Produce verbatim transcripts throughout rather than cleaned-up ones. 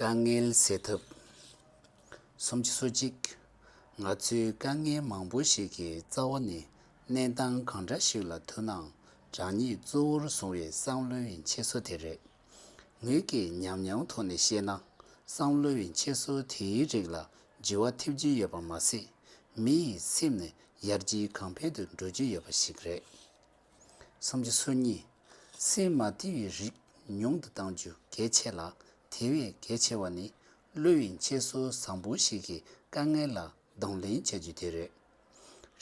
དཀའ་ངལ་སེལ་ཐབས། སུམ་ཅུ་སོ་གཅིག་ང་ཚོའི་དཀའ་ངལ་མང་པོ་ཞིག་གི་རྩ་བ་ནི་གནས་སྟངས་གང་འདྲ་ཞིག་ལ་ཐུག་ནའང་རང་ཉིད་གཙོ་བོར་བཟུང་བའི་བསམ་བློའི་འཁྱེར་སོ་དེ་རེད། ངོས་ཀྱི་ཉམས་མྱོང་ཐོག་ནས་བཤད་ན། བསམ་བློའི་འཁྱེར་སོ་དེའི་རིགས་ལ་འགྱུར་བ་ཐེབས་ཀྱི་ཡོད་པ་མ་ཟད། མི་ཡི་སེམས་ནི་ཡར་རྒྱས་གོང་འཕེལ་དུ་འགྲོ་རྒྱུ་ཡོད་པ་ཞིག་རེད། སུམ་ཅུ་སོ་གཉིས། སེམས་མ་བདེ་བའི་རིགས་ཉུང་དུ་གཏང་རྒྱུ་གལ་ཆེ་ལ། དེ་བས་གལ་ཆེ་བ་ནི་བློའི་འཁྱེར་སོ་བཟང་པོ་ཞིག་གིས་དཀའ་ངལ་ལ་གདོང་ལེན་བྱ་རྒྱུ་དེ་རེད།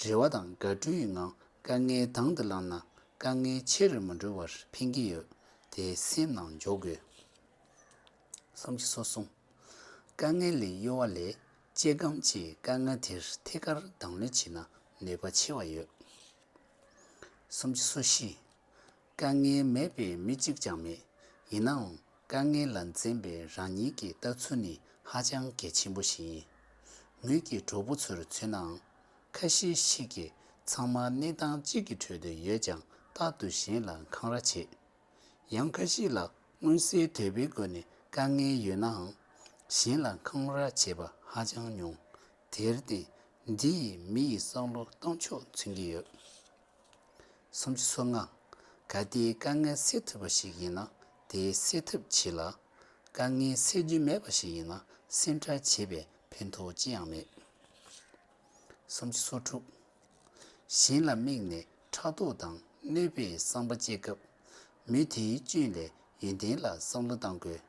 རེ་བ་དང་དགའ་སྤྲོའི་ངང་དཀའ་ངལ་དང་དུ་བླངས་ན་དཀའ་ངལ་ཆེ་རུ་མི་འགྲོ་བར་ཕན་གྱི་ཡོད། དེ་སེམས་ནང་འཇོག་དགོས། སུམ་ཅུ་སོ་གསུམ། དཀའ་ངལ་ལས་གཡོལ་བ་ལས་སྐྱེ་ཁམས་ཀྱིས་དཀའ་ངལ་དེར་ཐད་ཀར་གདོང་ལེན་བྱས་ན་ནུས་པ་ཆེ་བ་ཡོད། སུམ་ཅུ་སོ་བཞི། དཀའ་ངལ་མེད་པའི་མི་གཅིག་ཀྱང་མེད། ཡིན་ནའང་དཀའ་ངལ་ལ་འཛེམ་པའི་རང་ཉིད་ཀྱི་ལྟ་ཚུལ་ནི་ཧ་ཅང་གལ་ཆེན་པོ་ཞིག་ཡིན། ངོས་ཀྱི་གྲོགས་པོ་ཚོར་མཚོན་ནའང་། ཁ་ཤས་ཤིག་གིས་ཚང་མ་གནས་སྟངས་གཅིག་གི་ཁྲོད་དུ་ཡོད་ཀྱང་རྟག་ཏུ་གཞན་ལ་འཁང་ར་བྱེད། ཡང་ཁ་ཤས་ལ་མངོན་གསལ་དོད་པའི་སྒོ་ནས་དཀའ་ངལ་ཡོད་ནའང་། གཞན་ལ་འཁང་ར་བྱེད་པ་ཧ་ཅང་ཉུང་། དེར་བརྟེན་འདི་ཡིས་མི་ཡི་བསམ་བློ་གཏོང་ཕྱོགས་མཚོན་གྱི་ཡོད། སུམ་ཅུ་སོ་ལྔ། གལ་ཏེ་དཀའ་ངལ་སེལ་ཐུབ་པ་ཞིག་ཡིན་ན་དེ་སེལ་ཐབས་བྱེད་ལ། དཀའ་ངལ་སེལ་རྒྱུ་མེད་པ་ཞིག་ཡིན་ན་སེམས་ཁྲལ་བྱེད་པའི་ཕན་ཐོགས་ཅི་ཡང་མེད། སུམ་ཅུ་སོ་དྲུག་གཞན་ལ་དམིགས་ནས་ཕྲག་དོག་དང་གནོད་པའི་བསམ་པ་སྐྱེ་སྐབས། མི་དེའི་སྐྱོན་ལས་ཡོན་ཏན་ལ་བསམ་བློ་གཏང་དགོས།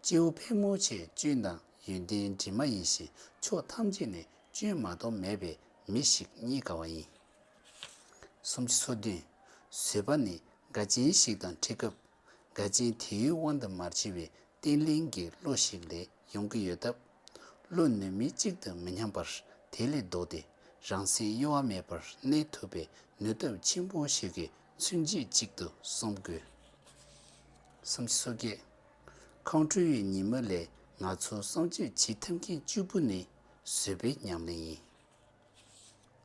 སྐྱེ་བོ་ཕལ་མོ་ཆེ་སྐྱོན་དང་ཡོན་ཏན་འདྲེས་མ་ཡིན་ཞིང་ཕྱོགས་ཐམས་ཅད་ནས་སྐྱོན་མ་གཏོགས་མེད་པའི་མི་ཞིག་རྙེད་དཀའ་བ་ཡིན། སུམ་ཅུ་སོ་བདུན། བཟོད་པ་ནི་དགའ་ཆེན་ཞིག་དང་འཕྲད་སྐབས། དགའ་ཆེན་དེའི་དབང་དུ་མ་མཆིས་པའི་བརྟན་བརླིང་གི་བློ་ཞིག་ལས་ཡོང་གི་ཡོད་སྟབས། བློ་ནུས་མེད་གཅིག་ཏུ་མི་ཉམས་པར་དེ་ལས་ལྡོག་སྟེ་རང་སེམས་གཡོ་བ་མེད་པར་གནས་ཐུབ་པའི་ནུས་སྟོབས་ཆེན་པོ་ཞིག་གི་མཚོན་བྱེད་ཅིག་ཏུ་བསམ་དགོས། སུམ་ཅུ་སོ་བརྒྱད། ཁོང་ཁྲོ་བའི་ཉི་མ་ལས་ང་ཚོ་སྲུང་སྐྱོབ་བྱེད་ཐུབ་མཁན་གཅིག་པུ་ནི་བཟོད་པའི་ཉམས་ལེན་ཡིན།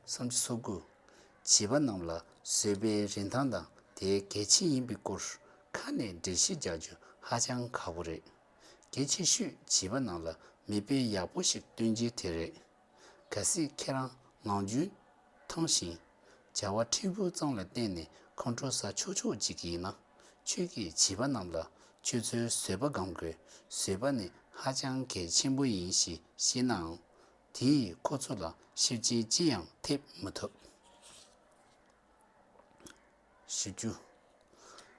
སུམ་ཅུ་སོ་དགུ། བྱིས་པ་རྣམས་ལ་བཟོད་པའི་རིན་ཐང་དང་དེ་གལ་ཆེ་ཡིན་པའི་སྐོར་ཁ་ནས་འགྲེལ་བཤད་རྒྱག་རྒྱུ་ཧ་ཅང་ཁག་པོ་རེད། གལ་ཆེ་ཤོས་བྱིས་པ་རྣམས་ལ་མིག་དཔེ་ཡག་པོ་ཞིག་སྟོན་རྒྱུ་དེ་རེད། གལ་སྲིད་ཁྱེད་རང་ངང་རྒྱུད་ཐང་ཞིང་། བྱ་བ་ཕྲན་བུ་ཙམ་ལ་བརྟེན་ནས་ཁོང་ཁྲོ་ཟ་ཆོག་ཆོག་ཅིག་ཡིན་ན། ཁྱོད་ཀྱིས་བྱིས་པ་རྣམས་ལ་ཁྱོད་ཚོའི་བཟོད་པ་སྒོམ་དགོས། བཟོད་པ་ནི་ཧ་ཅང་གལ་ཆེན་པོ་ཡིན་ཞེས་བཤད་ནའང་། དེ་ཡིས་ཁོ་ཚོ་ལ་ཤེར་ཕྱིན་ཅི་ཡང་ཐེབས་མི་ཐུབ། བཞི་བཅུ།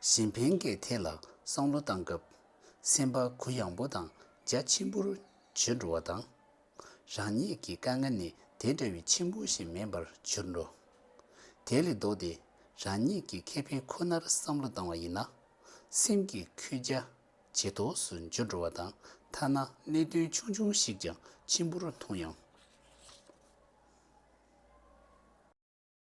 གཞན་ཕན་གྱི་ཐད་ལ་བསམ་བློ་བཏང་སྐབས། སེམས་པ་གུ་ཡངས་པོ་དང་རྒྱ་ཆེན་པོར་གྱུར་འགྲོ་བ་དང་། རང་ཉིད་ཀྱི་དཀའ་ངལ་ནི་དེ་འདྲ་བའི་ཆེན་པོ་ཞིག་མིན་པར་གྱུར་འགྲོ། དེ་ལས་ལྡོག་སྟེ་རང་ཉིད་ཀྱི་ཁེ་ཕན་ཁོ་ནར་བསམ་བློ་བཏང་བ་ཡིན་ན། སེམས་ཀྱི་འཁོར་རྒྱ་ཇེ་དོགས་སུ་འགྱུར་འགྲོ་བ་དང་ཐ་ན་གནད་དོན་ཆུང་ཆུང་ཞིག་ཀྱང་ཆེན་པོར་མཐོང་ཡང་